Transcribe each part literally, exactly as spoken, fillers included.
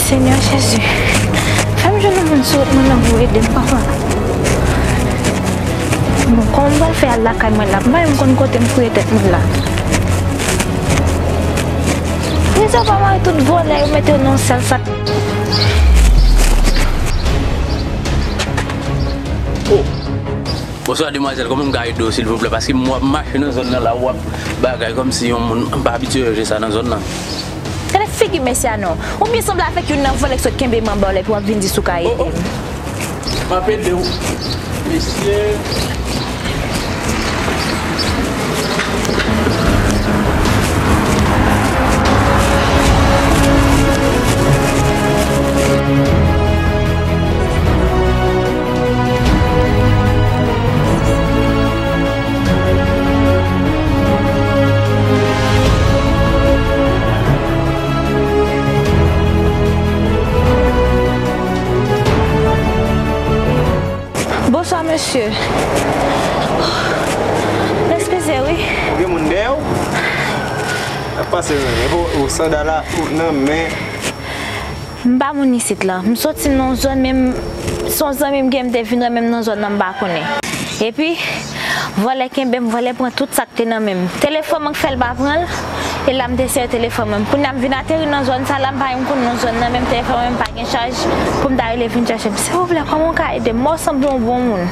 Senyè Jezi, fè m jwenn yon moun sou wout mwen nan pou ede m, papa. Bon, kòman m pral fè al lakay mwen la? M pa menm konn kote m fouye tèt mwen la. Rezèv pa mare tout vòlè yo mete yo nan yon sèl sak. Oh. Bonswa demwazèl, kòman m ka ede w silvouplè? Paske m wè w ap mache nan zòn nan la, w ap bagay kòmsi yon moun m pa abitye wè sa nan zòn nan. Gade figi mesye a non. Ou byen sanble avèk youn nan vòlè k sot kenbe m anba w la epi w ap vin di si w ka ede m. M ap ede w. Mesye. Bonswa, mesye. Eskize, wi. Gen moun dèyè w? Sa k pase, zanmi? Epi w, w sandal la, ou nan men. M pa moun isit la. M soti nan yon zòn, men m, se yon zanmi m gen, m te vin wè, menm nan zòn nan m pa konnen. Epi, vòlè kenbe m, vòlè pran tout sa k te nan men m. Telefòn mwen k fè l pa pran l, e la m te sere telefòn mwen. Kounye a m vin ateri nan zòn sa la, m pa menm konn non zòn nan, menm telefòn mwen pa gen chaj pou m ta rele vin chèche m. Silvouplè, kòman w ka ede m? Mwen sanble yon bon moun.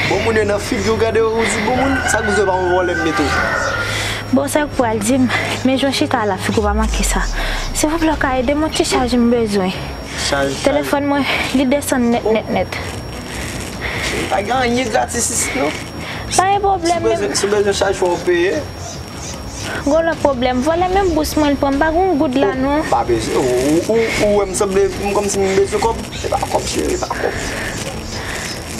Bon moun yo nan figi w, gade w, ou di bon moun, sa k bezwen pa yon vòlè m mete w? Bon, sa w pral di m, men jan w chita la, figi w pa manke sa. Silvouplè, w ka ede m, yon ti chaj m bezwen. Chaj, chaj. Telefòn mwen, li desann nèt, nèt, nèt. Pa gen anyen gratis isit, non. Pa gen pwoblèm, si w bezwen, si w bezwen chaj, fò w peye. Gwo lòt pwoblèm, vòlè menm bous mwen l pran, m pa gen yon goud la, non. Pa bezwen, ou, ou, ou, ou wè m sanble, m kòmsi m bezwen kòb. Se pa kòb, cheri, se pa kòb.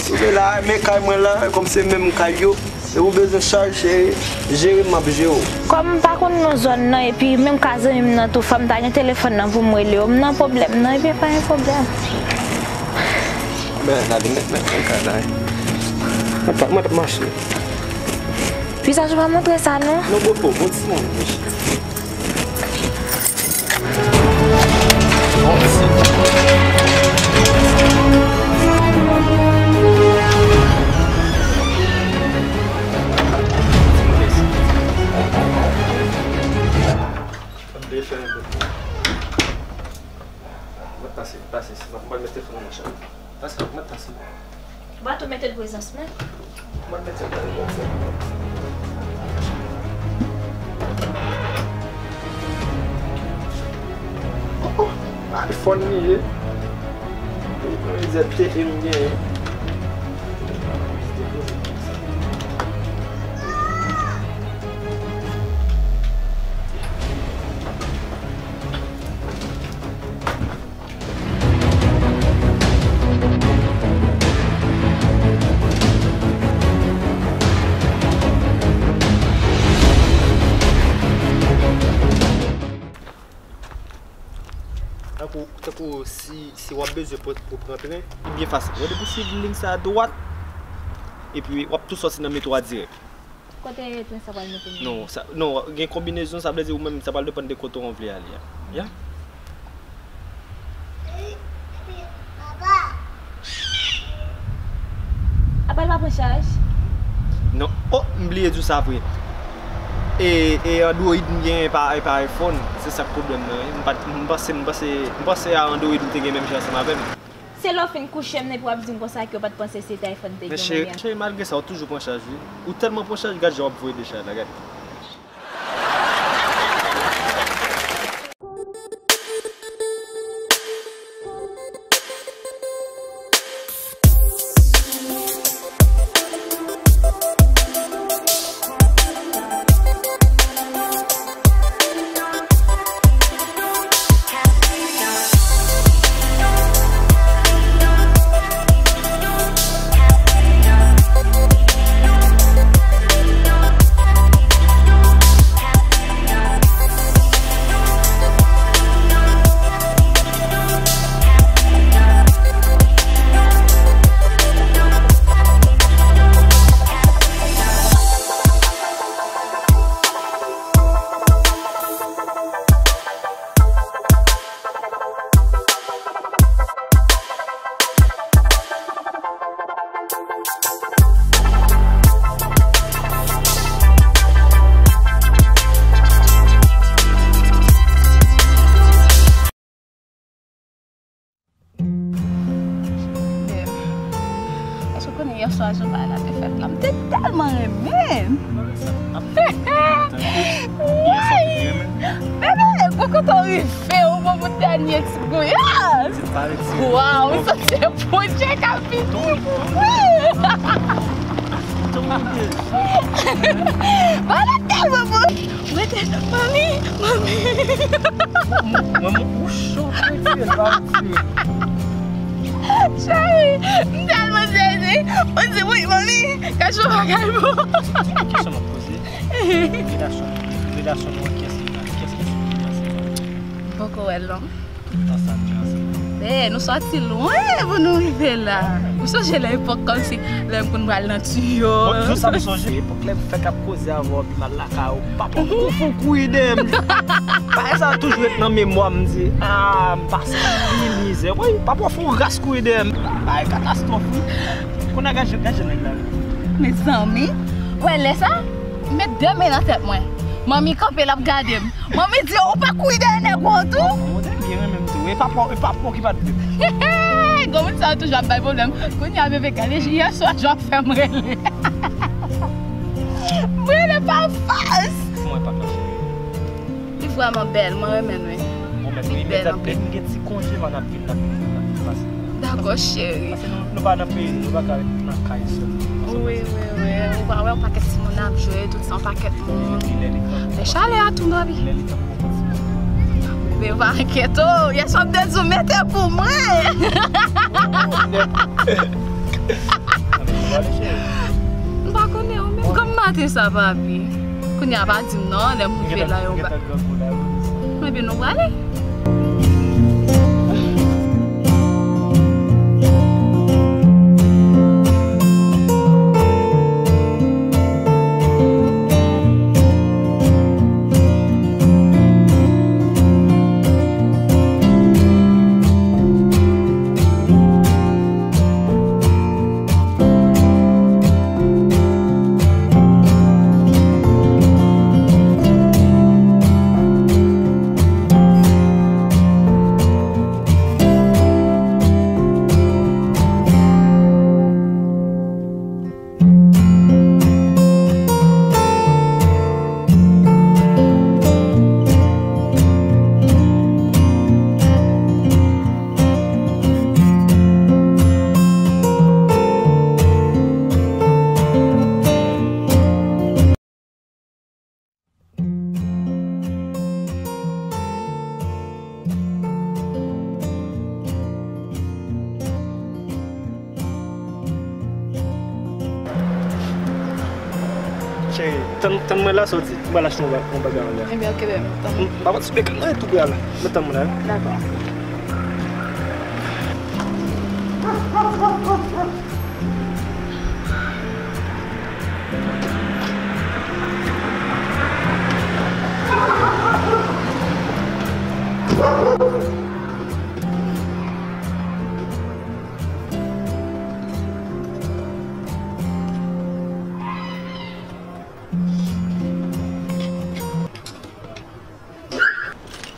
Sou de la, men kay mwen la, kòm se menm kay yo, e ou bezwen chaj, cheri, jere m, m ap jere w. Kòm m pa konn non zòn nan, epi menm ka zanmi m nan tou, fò m ta gen telefòn nan pou m rele yo. M nan pwoblèm nan, epi pa gen pwoblèm. Men, gade, men, men, men kay la. Mwen t ap, mwen t ap mache. Vizaj ou pa montre sa, non. Non, bobo, bon timoun, mesye. Mwen pase, pase, mwen mete fon nan machin. Pase, mwen pase. Ou pa tou mete l prezans mwen? Mwen mete l prezans mwen. Oh, oh, iPhone li ye. Mizè pye e m genyen. Tankou, tankou si, si w ap bezwen pou, pou pran tren, li byen fasil. Ou depi w swiv liy sa a dwat, epi w ap tou sòti nan metwo a dirèk. Kote tren sa pral mete nou? Non, sa, non, gen konbinezon, sa vle di ou menm, sa pral depann de kote w vle ale a. Ya? Apèl pa pran chaj? Non. Oh, m bliye di w sa vre. E, e Android m gen, e pa, e pa iPhone. Se sa k pwoblèm nan, wi. M pa t, m panse, m panse, m panse a Android ou te gen menm jan ansanm avè m. Se lè w fin kouche m nan epi w ap di m konsa ke w pa t panse se te iPhone te gen menm jan. Men cheri, cheri, malgre sa, ou toujou pran chaj, wi. Ou tèlman pran chaj, gad jan w ap voye dechaj la, gad. Jan bagay la te fèt la, m te tèlman renmen. Woy! Bebe, bon kote w rive, ou ban m dènye ti gouyad. Waw, m santi se Bondye k ap vini. Wi! Bagay la tèlman bon. Mwen te, manmi, manmi. Mwen, mwen, ou cho, mwen, tire l pa, tire. Cheri, m tèlman sezi. Ou di wi, manmi, kèchou bagay bon. Kesyon m ap poze. Relasyon, relasyon nou an, kiyès ki, kiyès ki sou relasyon? Poko wè l non. Tout tan sa n te ansanm. Men, nou sòti lwen pou nou rive la. Ou sonje lè epòk kòmsi lè m konn pral nan tiyo? Bon, jou sa m sonje, epòk lè m fèk ap koze avè w, pi m al lakay ou, papa w fè yon kouri dèyè m. Bagay sa toujou ret nan memwa m, m di, a, m pase anpil mizè. Wi, papa w fè yon ras kouri dèyè m. Bagay katastwòf, wi. Kounye a gad jan, gad jan nèg la ret. Mezanmi, wè lè sa, m met de men nan tèt mwen. Manmi kanpe, l ap gade m. Manmi di, ou pa kouri dèyè nèg ou an tou? Ou te byen renmen m tou. E papa, e papa w ki pa t vle. Granmoun sa yo toujou ap bay pwoblèm. Kounye a, bebe, gade yè swa jan w fè m rele. M rele pa fòs. Kòman e papa w, cheri? Li vrèman bèl, mwen renmen l wi. Bon, men li bèl anpil. M gen ti konje, man, n ap vin, n ap vin, n ap vin pase. Dakò, cheri. Pase nou, nou pa nan peyi nou, nou pa ka ret nan kay sèlman. Wi, wi, wi. Ou pa wè yon pakèt timoun ap jwe, tout sa, yon pakèt moun. Epi lè li tankou. Men chalè a tou, baby. Lè li tankou yon ti moun. Men pa enkyete w, yè swa m te di w mete pou mwen. Ann, nou prale, cheri. M pa konnen, ou menm, kòm maten sa, papi. Kounye a pa di m non, lè m rive la, yo ba. Ebyen, nou prale. Cheri, tann, tann mwen la soti. Mwen pral achte yon ba-, yon bagay anlè. Ebyen, oke, bebe, tann. M pa patisipe nan anyen tou prè a la. Mwen tann mwen la, wi. Dakò.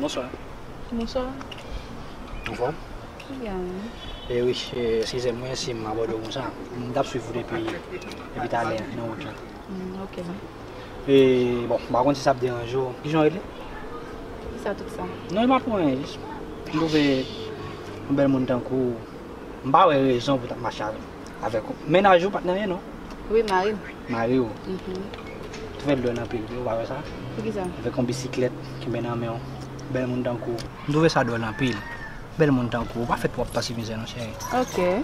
Bonswa. Bonswa. Anfòm? Byen. E wi, e, eskize m wi si m abòde w konsa. M t ap swiv ou depi, depi talè nan wout la. Mm, oke. E, bon, m pa konn si sa ap deranje w. Kijan w rele? Kisa tout sa? Non, e pa pou anyen, jis m twouve yon bèl moun tankou w, m pa wè rezon pou w t ap mache avè l. Avèk ou. Mennaj ou pa t nan anyen, non? Wi, mari m. Mari w. Mhm. Twouve l dwòl anpil, wi, ou pa wè sa? Poukisa? Avèk yon bisiklèt kenbe nan men w. Bèl moun tankou w. M twouve sa dwòl anpil. Bèl moun tankou w. Ou pa fèt pou w ap pase mizè, non, cheri. Oke.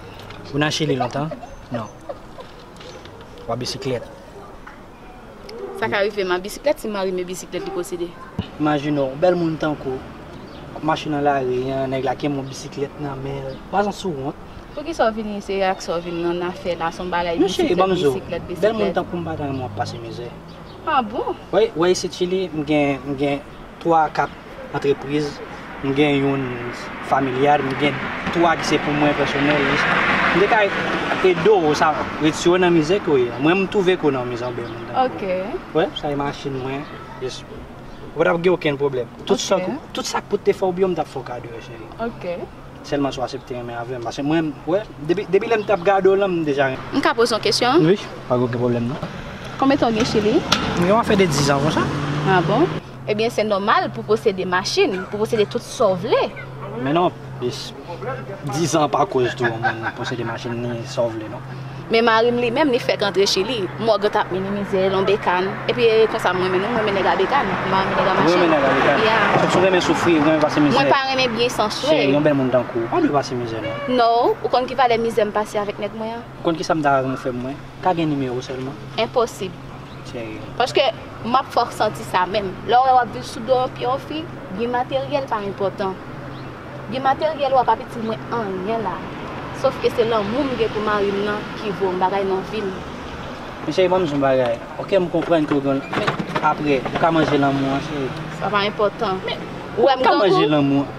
Ou nan Chili lontan? Non. W ap bisiklèt. Sa ka rive m a bisiklèt, si mari m e bisiklèt li posede. Imajine w, bèl moun tankou w, w ap mache nan lari an, nèg la kenbe yon bisiklèt nan men l. Ou pa santi w wont? Poukisa w vin isit ak sa w vin nan afè la, se yon bagay isit, bisiklèt, bisiklèt. Bèl moun tankou m pa ta renmen w ap pase mizè. Ah bon? Wi, wi, isit Chili, m gen, m gen twa, kat antrepriz, m gen youn familyal, m gen twa ki se pou mwen pèsonèl, jis. M te ka ede w sa, retire w nan mizè ke w ye a. Mwen, m twouve ke w nan mizè, yon bèl moun tankou w. Oke. Wi, sa e machin mwen, jis. Ou pa t ap gen okenn pwoblèm. Tout sa, oke, tout sa k pou te fè w byen, m t ap fè w kado, cheri. Oke. Sèlman si w aksepte renmen avè m. Paske mwen, wè, depi, depi lè m t ap gade w lan, m deja renmen. M ka poze yon kesyon? Wi, pa gen okenn pwoblèm non. Konbyen tan w gen Chili? M gen afè de diz an konsa. Ah bon? Ebyen, se nòmal pou posede machin, pou posede tout sa w vle. Men non, dis, diz an pa koz tou yon moun posede machin ni sa w vle non. Men mari m li menm, li fèk antre Chili. M wè w gentan ap minimize l, yon bekann. Epi e konsa m renmen nou, m renmen nèg a bekann. M pa renmen nèg a machin. Ou renmen nèg a bekann? Yeah. Fòk si w renmen soufri, ou renmen pase mizè. Mwen pa renmen byen san swè. Cheri, yon bèl moun tankou w pa dwe pase mizè non. No, ou konn ki valè mizè m pase avèk nèg mwen an? Ou konn kisa m ta renmen w fè pou mwen? Ka gen nimewo w sèlman? Enposib. Cheri. Paske m ap fè w santi sa menm. Lè w wè w ap viv sou do yon pye yon fi, byen materyèl pa enpòtan. Byen materyèl ou a pa itil mwen anyen la. Sòf ke se lanmou m gen pou mari m nan ki vo yon bagay nan vi m. Men cheri, ban m di w yon bagay. Oke, m konprann ke w gen, men apre, ou ka manje lanmou an, cheri. Sa pa enpòtan. Ou wè m tankou. Ou ka manje lanmou an.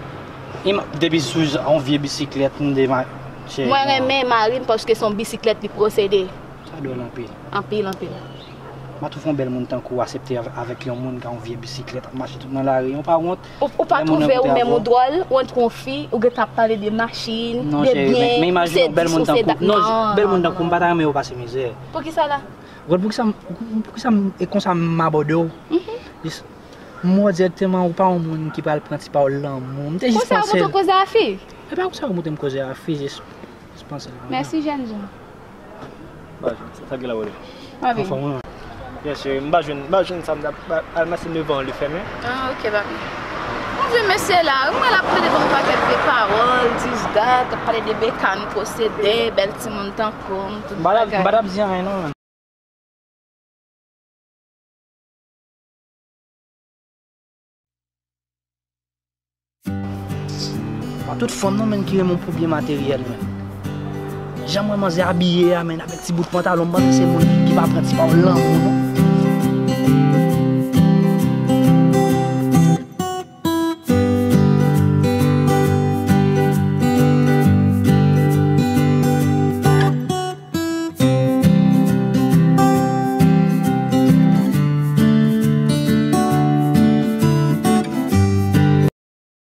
Ima-, depi sou jan, yon vye bisiklèt, m dema-, cheri. Mwen renmen mari m paske se yon bisiklèt li posede. Sa dwòl anpil. Anpil, anpil. M a twouve yon bèl moun tankou w aksepte avè-, avèk yon moun k a yon vye bisiklèt ap mache tout nan lari. Ou pa wont? Ou, ou pa twouve ou menm ou dwòl, ou antre yon fi, ou gentan ap pale de machin, de byen, ou se dis, ou se dat. Non, cheri, men, men imajine yon bèl moun tankou, non, bèl moun tankou m pa ta renmen yo pase mizè. Poukisa la? Ou konn poukisa m, poukisa m, e konsa m abòde w? Jis, m wè w dirèkteman ou pa yon moun ki pral pran ti pawòl lanmou. M te jis panse. Konsa ou kontan koze a fi? E pa konsa ou montre m koze a fi, jis, jis panse la. Mèsi, jènjan. Ba, sa, sa gen la, wè. Anfòm, wi. Yes, cheri, m pa jwenn, m pa jwenn sa m t ap, ba, al mache devan li fèmen. Ah, ok, papi. Mon Dieu, mesye la, mwen l ap plede ban m pakèt vye pawòl, dis dat, ap pale de bekann, posede, bèl timoun tankou m, tout bagay. M pa t ap di anyen non, man. Pa tout fanm non, menn, ki renmen pou byen materyèl, menn. Jan m wè manzè abiye a, menn, avèk ti bout pantalon, m panse se moun ki pa pran ti pawòl lanmou non.